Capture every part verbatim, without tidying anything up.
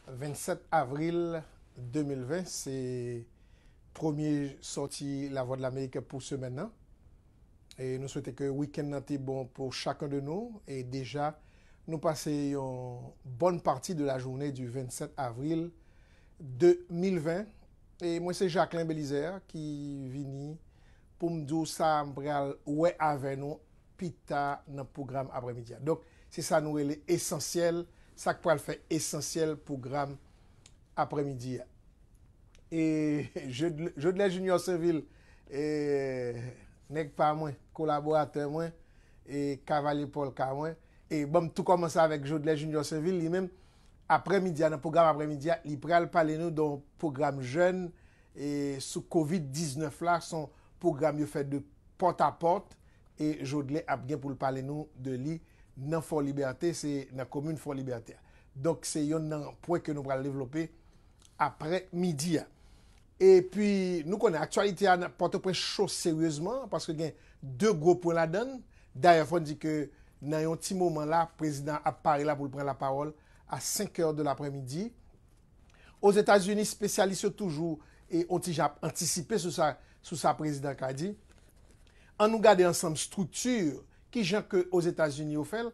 Vennsèt avril de mil ven, se premye sòti Lavwadlamerik pou semèn nan. E nou swete ke wikenn nan te bon pou chacun de nous. E deja, nou pase yon bòn pati de la journée du vingt-sept avril deux mille vingt. E mwen se Jacquelin Belizaire ki vini pou m di w sa m pral wè avè nou pita nan pwogram aprèmidi a. Donk, se sa nou rele esansyèl, sa k pral fè esansyèl pwogram aprèmidi a. E Jodlè Junior Sainvil, e, nèg pa mwen, kolaboratè mwen, e kavalye pòlka mwen. E ban m tou kòmanse avèk Jodlè Junior Sainvil, li menm, aprèmidi a, nan pwogram aprèmidi a, li pral pale nou de yon pwogram jèn, e, sou kovid diznèf la, se yon pwogram yo fè de pòt a pòt, e Jodlè ap gen pou l pale nou de li nan Fò Libète, se nan komin Fò Libète a. Donk, se yonn nan pwen ke nou pral devlope aprè midi a. Epi, nou konnen aktyalite a nan Pòtoprens cho seryezman, paske gen de gwo pwen ladan l. Dayè, fò n di ke nan yon ti moman la, prezidan ap pare la pou l pran lapawòl a senk è de laprèmidi. Ozetazini, espesyalis yo toujou e on ti jan ap antisipe sou sa, sou sa prezidan ka di. Ann nou gade ansanm estrikti, ki jan ke Ozetazini yo fè l,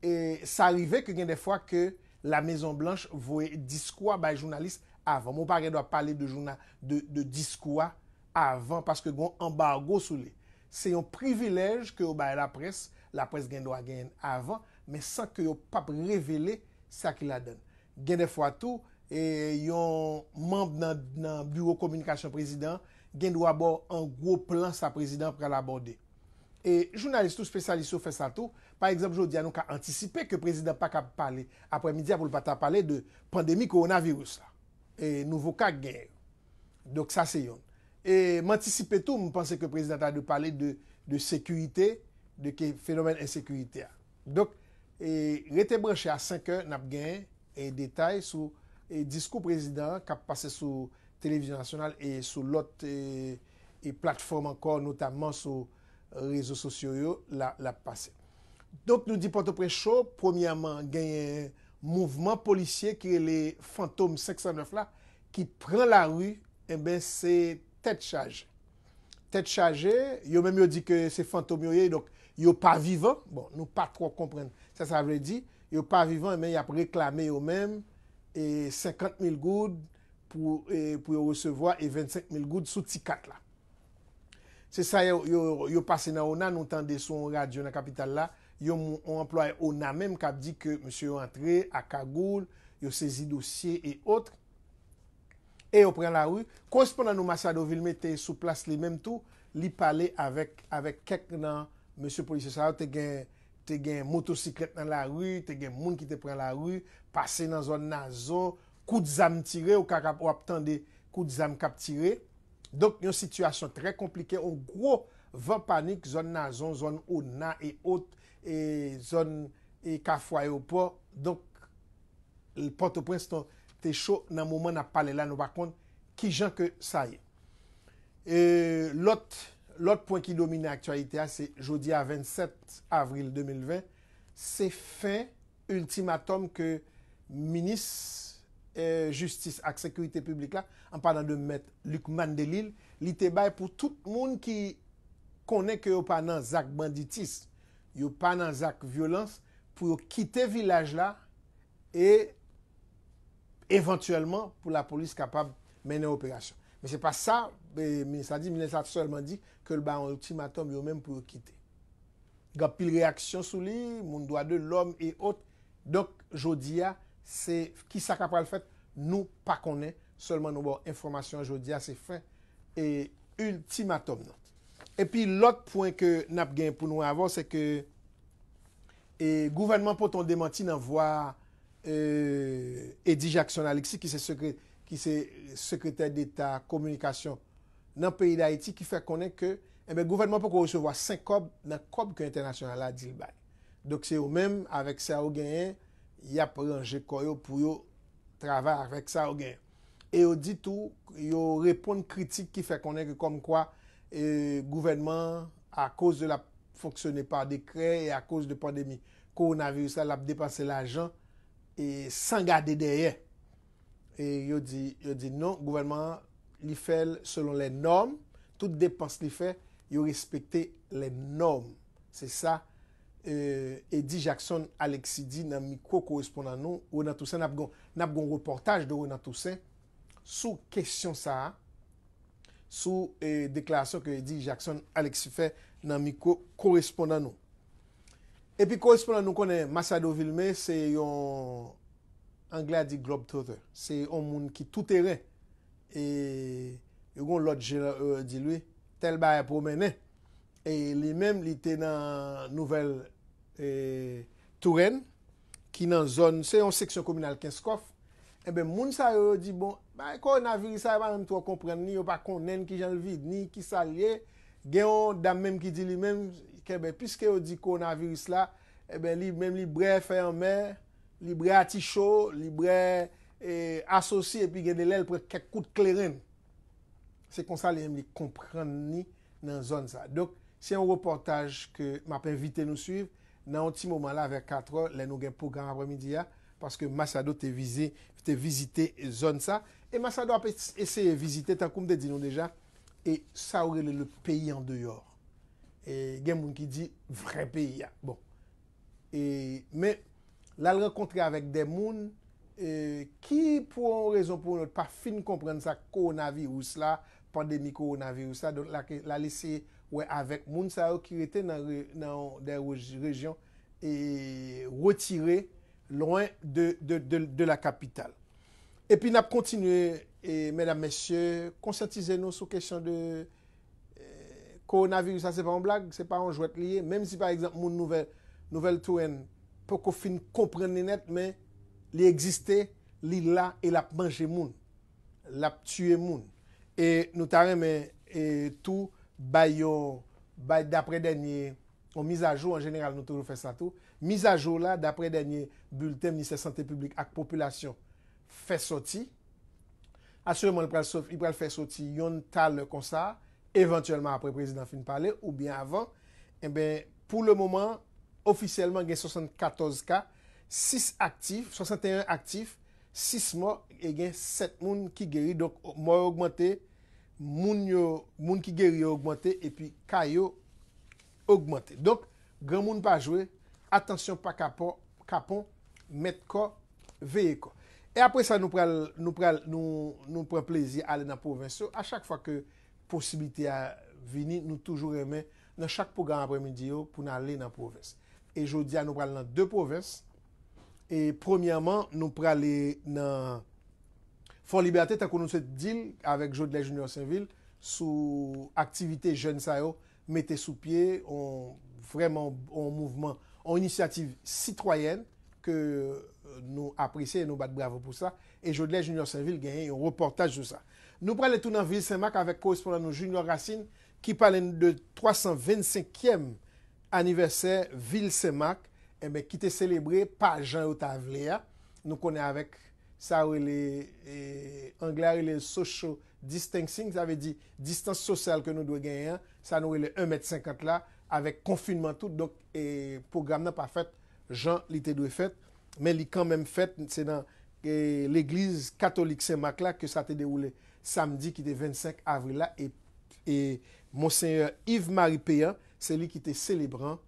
e sa rive ke gen de fwa ke La Mezon Blanch voye diskou a bay jounalis avan. Men w pa gen dwa pale de jouna-, de, de diskou a avan, paske gen yon anbago sou li. Se yon privilèj ke yo bay laprès, laprès gen dwa genyen l avan, men san ke yo p ap revele sa ki ladan l. Gen de fwa tou, e, yon manm nan, nan biwo kominikasyon prezidan an gen dwa ba w an gwo plan sa prezidan an pral abòde. E jounalis tou, espesyalis yo fè sa tou. Pa egzanp, jodi a, nou ka antisipe ke prezidan pa ka pale aprèmidi a pou l pa ta pale de pandemi kowonaviris la, e nouvo ka k genyen yo. Donk, sa se yonn. E m antisipe tou, m panse ke prezidan ta dwe pale de, de sekirite, de ke fenomèn ensekirite a. Donk, e rete branche a senk è, n ap genyen, e detay sou, e diskou prezidan an k ap pase sou televizyon nasyonal e sou lòt, e, e platfòm ankò, notamman sou rezo sosyo yo, la, l ap pase. Donk, nou di Pòtoprens cho, premyèman, genyen mouvman polisye ki rele Fantom senk san nèf la, ki pran lari, enben, se tèt chaje. Tèt chaje, yo menm yo di ke se fantom yo ye, donk yo pa vivan. Bon, nou pa twò konprann sa sa vle di. Yo pa vivan, men y ap reklame yo menm, e senkant mil goud pou, e pou yo resevwa, e vennsenk mil goud sou ti kat la. Se sa yo, yo, yo pase nan ona, nou tande sou yon radyo nan kapital la, yon moun, yon anplwaye ona menm k ap di ke mesye yo antre a kagoul, yo sezi dosye e ot, e yo pran lari. Korespondan nou Machado Vilmé te sou plas li menm tou, li pale avèk, avèk kèk nan mesye polisye sa yo, te gen, te gen motosiklèt nan lari, te gen moun ki te pran lari, pase nan zòn Nazon, kout zam tire, ou ka, w ap tande kout zam k ap tire. Donk, yon sitiyasyon trè konplike, yon gwo van panik, zòn Nazon, zòn ona e ot, e zòn, e Kafou Ayewopò. Donk, Pòtoprens te cho nan moman n ap pale la, nou pa konn kijan ke sa ye. E lòt, lòt pwen ki domine aktyalite a, se jodi a vennsèt avril de mil ven, se fen iltimatòm ke minis, e, jistis ak sekirite piblik la, an palan de mèt Lucmane Delille, li te bay pou tout moun ki konnen ke yo pa nan zak banditis, yo pa nan zak vyolans, pou yo kite vilaj la e evantyèlman pou lapolis kapab mennen operasyon. Men se pa sa, e, minis la di. Minis la sèlman di ke l ba yon iltimatòm yo menm pou yo kite. Gen anpil reyaksyon sou li, moun dwa de lòm e ot. Donk, jodi a, se kisa k ap pral fèt, nou pa konnen. Sèlman nou ba w enfòmasyon an jodi a, se fen e iltimatòm nan. Epi lòt pwen ke n ap gen pou nou avè w, se ke, e, gouvènman pote yon demanti nan vwa, e, Eddy Jackson Alexis, ki se sekre-, ki se sekretè deta kominikasyon nan peyi Dayiti, ki fè konnen ke, enben, gouvènman poko resevwa senk kòb nan kòb ke entènasyonal la di l bay. Donk, se yo menm, avèk sa yo genyen, y ap ranje kò yo pou yo travay avèk sa yo genyen. E yo di tou, yo reponn kritik ki fè konnen ke kòmkwa, e, gouvènman, akoz de l ap fonksyone pa dekrè e akoz de pandemi kowonaviris la, l ap depanse lajan, e, san gade dèyè. E yo di, yo di non, gouvènman an, li fè l selon les normes, tout depans li fè, yo respekte les normes. Se sa, e, Eddy Jackson Alexis di nan mikwo korespondan nou, Renan Toussaint. N ap gon, n ap gon repòtaj de Renan Toussaint sou kesyon sa a, sou, e, deklarasyon ke Eddy Jackson Alexis fè nan mikwo korespondan nou. Epi korespondan nou konnen Machado Vilmé se yon, anglè a di globetrotter. Se yon moun ki touteren. E yo gon lòt jan, e, di li, tèl bagay pwomennen. E li menm, li te nan Nouvèl, e, Tourèn, ki nan zòn, se yon seksyon kominal Kenskòf. Enben, moun sa yo, yo di, bon, bagay kowonaviris sa, yo pa menm twò konprann li, yo pa konnen kijan l vini, kisa l ye. Gen yon dam menm ki di li menm, ke, ben, piske yo di kowonaviris la, enben, li menm, li bwè fèy anmè, li bwè aticho, li bwè, e, asosi, epi gen de lè, l pran kèk kout kleren. Se konsa li menm li konprann li nan zòn sa. Donk, se yon repòtaj ke m ap envite nou swiv nan yon ti moman la, vè katrè, lè nou gen pwogram aprèmidi a, paske Machado te vize, te vizite zòn sa. E Machado ap es-, eseye vizite, tankou m te di nou deja, e sa yo rele le pays en dehors. E gen moun ki di vrè peyi a. Bon. E, men, l al rankontre avèk de moun, e, ki, pou yon rezon pou yon lòt, pa fin konprann sa kowonaviris la, pandemi kowonaviris la. Donk, l al, l al eseye wè avèk moun sa yo ki rete nan re-, nan de rej-, rejyon, e, retire, lwen de, de, de, de la kapital. Epi n ap kontinye, e, medam, mesye, konsyantize nou sou kesyon de, e, kowonaviris la, se pa yon blag, se pa yon jwèt li ye. Menm si, pa egzanp, moun Nouvèl, Nouvèl Tourèn poko fin konprann li nèt, men li egziste, li la e l ap manje moun. L ap tiye moun. E nou ta renmen, e, tou bay yon, bay daprè dènye, yon mizajou, an jeneral, nou toujou fè sa tou. Mizajou la, daprè dènye bilten Ministè Sante Piblik ak Popilasyon fè sòti, asireman, li pral sòt-, li pral fè sòti yonn talè konsa, evantyèlman apre prezidan fin pale, oubyen avan. Enben, pou le moman, ofisyèlman, gen swasannkatòz ka, sis aktif, swasanteyen aktif, sis mò, e gen sèt moun ki geri. Donk, mò yo ogmante, moun yo, moun ki geri yo ogmante, epi ka yo ogmante. Donk, granmoun pa jwe, atansyon pa kapon, kapon, mèt kò, veye kò. E apre sa, nou pral, nou pral, nou, nou pran plezi ale nan pwovens yo. A chak fwa ke posiblite a vini, nou toujou renmen, nan chak pwogram aprèmidi yo, pou n ale nan pwovens. E jodi a, nou pral nan de pwovens. E premyèman, nou prale nan Fò Libète, tankou nou te di l avèk Jodlè Junior Sainvil, sou aktivite jèn sa yo mete sou pye, on, vrèman, on mouvman, on inisyativ sitwayèn ke, euh, nou apresye e nou bat bravo pou sa. E Jodlè Junior Sainvil genyen yon repòtaj sou sa. Nou prale tou nan vil Senmak avèk korespondan nou Junior Racine ki pale n de twa san vennsenkyèm anivèsè vil Senmak, enben, ki te selebre pa jan yo ta vle a. Nou konnen avèk sa yo rele, e, anglè a rele social distancing, sa vle di distans sosyal ke nou dwe genyen an, sa nou rele en mèt senkant la, avèk konfinman tou. Donk, e, pwogram nan pa fèt jan li te dwe fèt, men li kanmenm fèt, se nan, e, legliz katolik Senmak la ke sa te dewoule samdi ki te vennsenk avril la, e, e Monseyè Yves Marie Péan, se li ki te selebran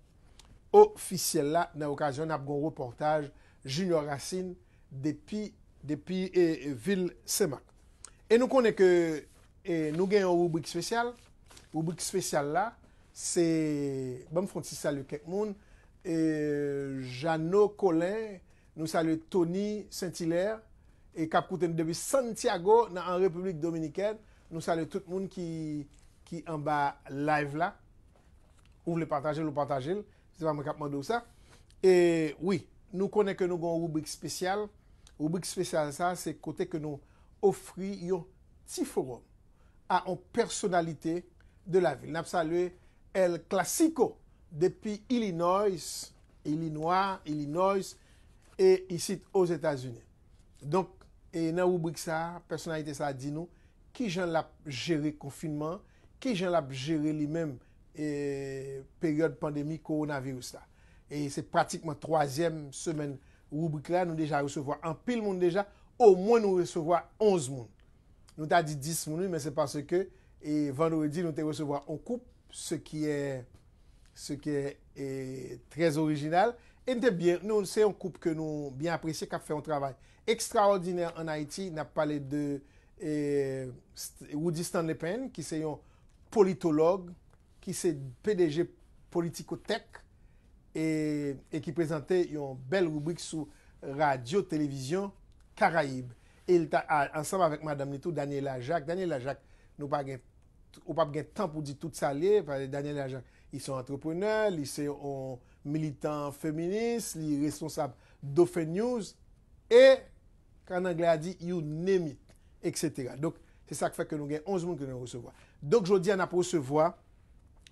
ofisyèl la. Nan okazyon, n ap gon repòtaj Junior Racine depi, depi, e, e, vil Senmak. E nou konnen ke, e, nou gen yon ribrik espesyal. Ribrik espesyal la, se, ban m fè yon ti salye kèk moun. E, Jeannot Colin, nou salye Tony Saint-Hilaire, e k ap koute n depi Santiago, nan, an Repiblik Dominikèn. Nou salye tout moun ki, ki anba live la. Ou vle pataje l, ou pataje l. Se pa mwen k ap mande w sa. E wi, nou konnen ke nou gen yon ribrik espesyal. Ribrik espesyal sa, se kote ke nou ofri yon ti fowòm a yon pèsonalite de la vil. N ap salye El Clasico depi Illinois, Ilinwa, Illinois, e isit Ozetazini. Donk, e nan ribrik sa, pèsonalite sa di nou kijan l ap jere konfinman, kijan l ap jere li menm, e, peryòd pandemi kowonaviris la. E se pratikman twazyèm semèn ribrik la, nou deja resevwa anpil moun deja. omwen nou resevwa onz moun. Nou ta di dis moun, wi, men se paske e, vandredi, nou te resevwa yon koup, ce qui est, ce qui est e, très original. E nou te byen, nou, se yon koup ke nou byen apresye, k ap fè yon travay ekstraòdinè ann Ayiti. N ap pale de e, St- Rudy Stanley Payne, ki se yon politològ, ki se P D G Politicothèque, e, e ki prezante yon bèl ribrik sou Radyo Televizyon Karayib. E l ta a- ansanm avèk madanm li tou, Daniela Jacques. Daniela Jacques, nou pa gen, ou p ap gen tan pou di tout sa l ye. Paske Daniela Jacques, li se yon antreprenè, li se yon militan feminis, li responsab Dauphin News, e, kan anglè a di, you name it, et cetera. Donk, se sa k fè ke nou gen onz moun ke nou resevwa. Donk, jodi a, n ap resevwa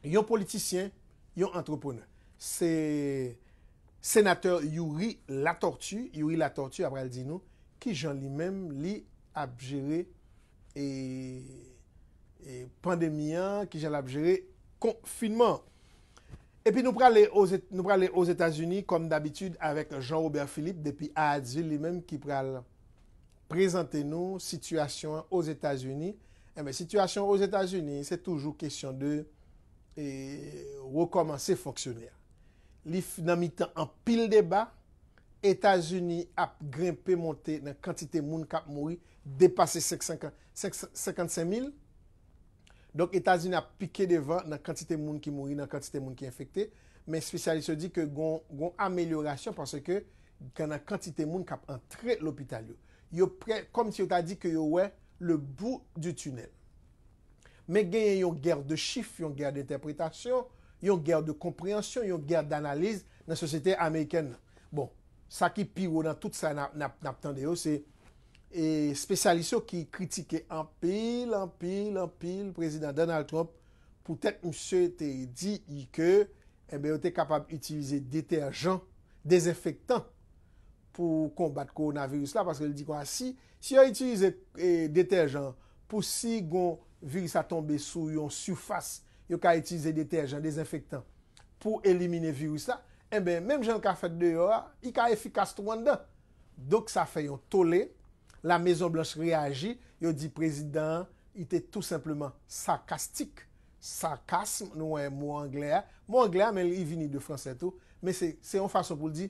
yon politisyen, yon antreprenè. Se senatè Youri Latortue. Youri Latortue ap pral di nou kijan li menm li ap jere e, e pandemi an, kijan l ap jere konfinman. Epi nou prale Oze- nou prale Ozetazini, kòm dabitid, avèk Jean Robert Philippe, depi Hyattsville, li menm ki pral prezante nou sitiyasyon an Ozetazini. Enben, sitiyasyon Ozetazini, se toujou kesyon de e, rekòmanse fonksyone. Li f- nan mitan anpil deba. Etazini ap grenpe monte nan kantite moun k ap mouri, depase senk- senk- senk- senkannsenk mil. Donk, Etazini ap pike devan nan kantite moun ki mouri, nan kantite moun ki enfekte. Men espesyalis yo di ke gon, gon amelyorasyon paske gen nan kantite moun k ap antre lopital yo. Yo prè, kòmsi yo ta di ke yo wè le bout du tunnel. Men genyen yon gè de chif, yon gè de entèpretasyon, yon gè de konpreyansyon, yon gè danaliz nan sosyete amerikèn nan. Bon, sa ki pi wo nan tout sa n ap, n ap, n ap tande yo, se e, espesyalis yo ki kritike anpil, anpil, anpil prezidan Donald Trump poutèt misye te di ke, enben, yo te kapab itilize detèjan, dezenfektan pou konbat kowonaviris la, paske l di konsa, si, si yo itilize e, detèjan pou si gon viris la tonbe sou yon sifas, yo ka itilize detèjan, dezenfektan pou elimine viris la, enben, menm jan l ka fèt deyò a, li ka efikas tou anndan. Donk, sa fè yon tole. La Mezon Blanch reyaji, yo di prezidan an, li te tou senpleman sakastik. Sakasm, nou wè mo anglè a. Mo anglè a, men li vini de fransè tou. Men se, se yon fason pou l di,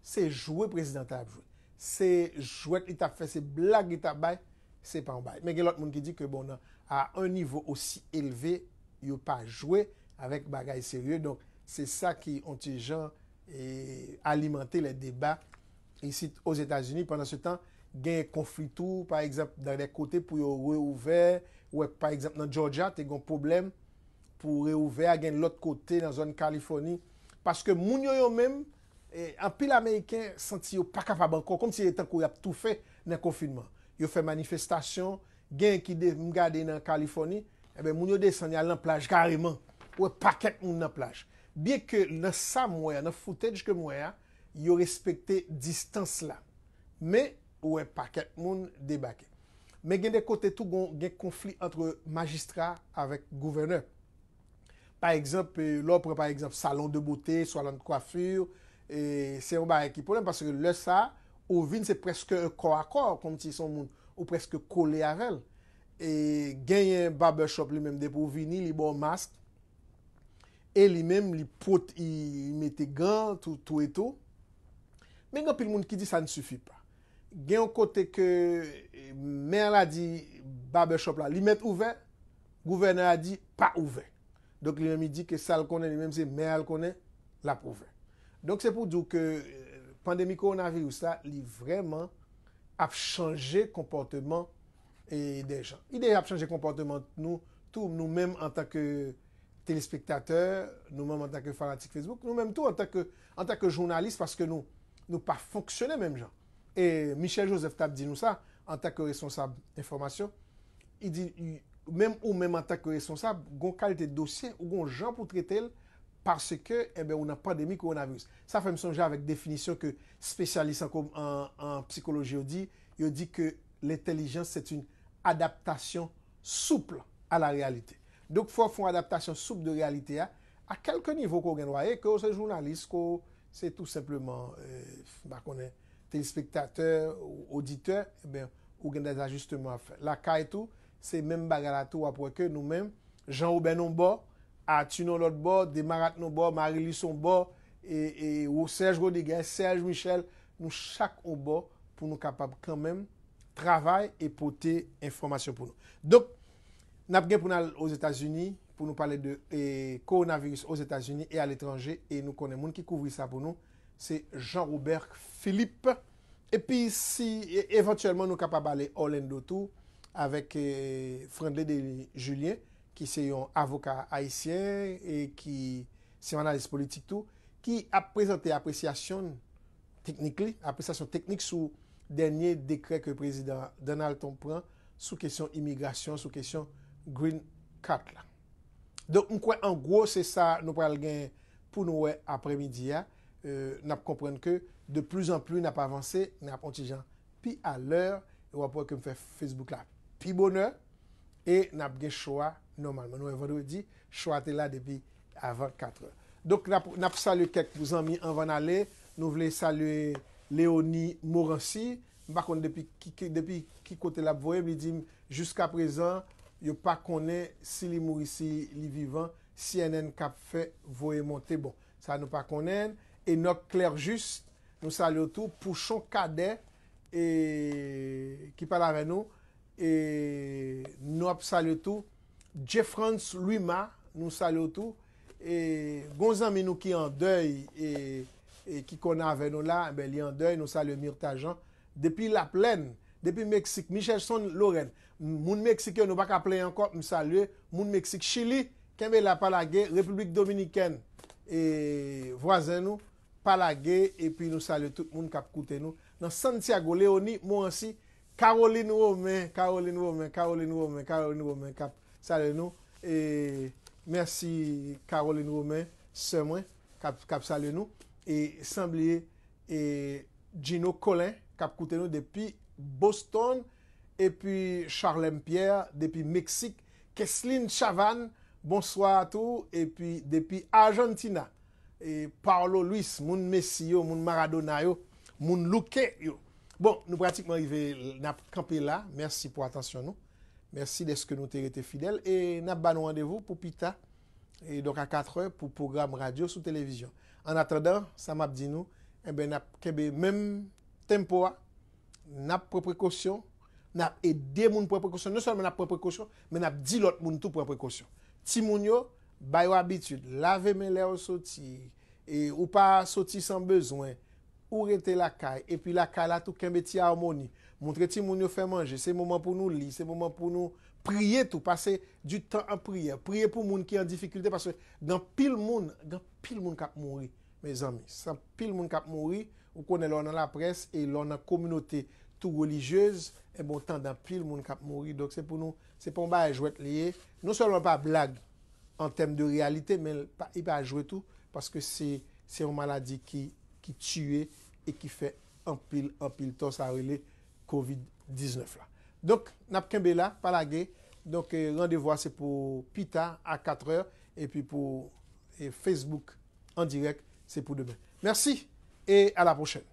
se jwe prezidan an t ap jwe. Se jwèt li t ap fè, se blag li t ap bay, se pa yon bagay. Men gen lòt moun ki di ke, bon, nan, à un niveau aussi élevé, yo pa jwe avèk bagay serye. Donk, se sa ki, yon ti jan, e, alimante lè deba isit Ozetazini. Pandan se tan, gen konfli tou, pa egzanp, nan de kote pou yo reouvè. Ou wè, pa egzanp, nan Georgia, te gen pwoblèm pou reouvè a, gen lòt kote, nan zòn Kalifòni. Paske moun yo, yo menm, e, anpil Ameriken santi yo pa kapab ankò, kòmsi se tankou y ap toufe nan konfinman. Yo fè manifestasyon, gen ki de, m gade nan Kalifòni, enben, moun yo desann, y al nan plaj kareman. Ou wè pakèt moun nan plaj. Byenke nan sa m wè a, nan footage ke m wè a, yo respekte distans la. Men, ou wè pakèt moun debake. Men gen de kote tou, gon, gen konfli ant majistra avèk gouvènè. Pa egzanp, e, lè w pran, pa egzanp, salon de bote, salon de coiffure, e, se yon bagay ki pwoblèm, paske lè sa, ou vin, se prèske yon kò a kò, kòmsi se yon moun ou prèske kole avè l. E genyen barbershop li menm, depi w vini, li ba w mask. E li menm, li pot, li mete gan, tou, tou e tou. Men gen anpil moun ki di sa ne suffit pas. Gen yon kote ke, e, mè la di barbershop la, li mèt ouvè, gouvènè a di pa ouvè. Donk, li menm, li di ke sa l konnen, li menm, se mè a l konnen, l ap ouvè. Donk, se pou di w ke, e, pandemi kowonaviris la, li vrèman ap chanje konpòteman, e, dè jan. Li deja ap chanje konpòteman nou tou, nou menm antanke telespektatè, nou menm antanke fanatik Facebook, nou menm tou antanke, antanke jounalis, paske nou, nou pa fonksyone menm jan. E Michel Joseph t ap di nou sa, antanke responsab enfòmasyon, li di, menm ou menm antanke responsab, gon kalite dosye ou gon jan pou trete l, paske, enben, ou nan pandemi kowonaviris. Sa fè m sonje avèk definisyon ke espesyalis an, an, an sikoloji yo di, yo di ke l'intelligence, c'est une adaptation souple à la réalité. Donk, fò w fè yon adaptasyon soup de reyalite a, a kèlke nivo ke w gen dwa ye, ke w se jounalis, ke w se tou senpleman, e, m pa konnen, telespektatè, oditè, ebyen, ou gen dèzajisteman ap fè. Lakay tou, se menm bagay la tou, w ap wè ke nou menm, Jean Robert nan yon bò, Arthur nan lòt bò, Demarat nan yon bò, Marilis yon bò, e, e, Serge Rodriguez, Serge Michel, nou chak yon bò pou nou kapab kanmenm travay e pote enfòmasyon pou nou. Donk, n ap gen pou n al Ozetazini pou nou pale de e, kowonaviris Ozetazini e aletranje, e nou konnen moun ki kouvri sa pou nou, se Jean Robert Philippe. Epi si e, evantyèlman nou kapab ale Orlando tou avèk e, Frandley Dely Julien, ki se yon avoka ayisyen e ki se yon analis politik tou, ki ap prezante apresyasyon teknik li, apresyasyon teknik sou dènye dekrè ke prezidan Donald Trump pran sou kesyon imigrasyon, sou kesyon green card la. Donk, m kwè an gwo se sa nou pral gen pou nou wè aprèmidi a. Euh, n ap konprann ke de plus en plus n ap avanse, n ap on ti jan pi alè, e w ap wè ke m fè Facebook la pi bonè, e n ap gen cho a nòmalman. Nou wè vandredi, cho a te la depi avan katrè. Donk, n ap, n ap salye kèk zanmi anvan n ale. Nou vle salye Léonie Morancy. M pa konn depi ki, ki, depi ki kote l ap voye m. Li di m, jiskaprezan, yo pa konnen si li mouri, si li vivan. C N N k ap fè voye monte. Bon, sa nou pa konnen. Enoch Clerjuste, nou salye w tou. Pouchon Cadet, e, ki pale avè nou. E, nou ap salye tou. Jeffrance Lwima, nou salye w tou. E, gon zanmi nou ki an dèy, e, e ki konn avè nou la, ben, li an dèy, nou salye Myrtha Jean. Depi Laplèn, depi Meksik, Michelson Lorraine. Moun Meksik yo, nou pa ka plenyen ankò, m salye. Moun Meksik, Chili, kenbe la, pa lage. Repiblik Dominikèn, e, vwazen nou, pa lage. Epi nou salye tout moun k ap koute nou. Nan Santiago, Léonie Morancy, Caroline Romain, Caroline Romain, Caroline Romain, Caroline Romain, k ap salye nou. E, mèsi Caroline Romain, sè mwen, k ap, k ap salye nou. E, san bliye, e, Gino Colin, k ap koute nou depi Boston, epi Charlem Pierre, depi Meksik, Keslin Chavannes, bonswa tou, epi depi Arjantina, e, Paulo Luis, moun Messi yo, moun Maradona yo, moun Luque yo. Bon, nou pratikman rive, n ap kanpe la. Mèsi pou atansyon nou. Mèsi dèske nou te rete fidèl. E n ap ba nou randevou pou pita. E donk, a katrè pou pwogram radyo sou televizyon. An atandan, sa m ap di nou, enben, n ap kenbe menm tempo a. N ap pran prekosyon. N ap ede moun pran prekosyon. Non sèlman n ap pran prekosyon, men n ap di lòt moun tou pran prekosyon. Timoun yo, ba yo abitid. Lave men lè yo soti. E ou pa soti san bezwen. Ou rete lakay. Epi lakay la tou, kenbe ti amoni. Montre timoun yo fè manje. Se moman pou nou li. Se moman pou nou priye tou. Pase du tan an priyè. Priye pou moun ki an difikilte, paske gen anpil moun, gen anpil moun k ap mouri, mezanmi. Se anpil moun k ap mouri. Ou konnen lè w nan laprès e lè w nan kominote tou relijyez, enben, w tande anpil moun k ap mouri. Donk, se pou nou, se pa yon bagay jwèt li ye. Non sèlman pa blag an tèm de reyalite, men l pa, li pa jwèt tou, paske se, se yon maladi ki, ki tiye e ki fè anpil, anpil tò, sa rele kovid diznèf la. Donk, n ap kenbe la, pa lage. Donk, eh, randevou a se pou pita a katrè, epi pou, eh, Facebook an dirèk, se pou demen. Mèsi e a la pwochèn.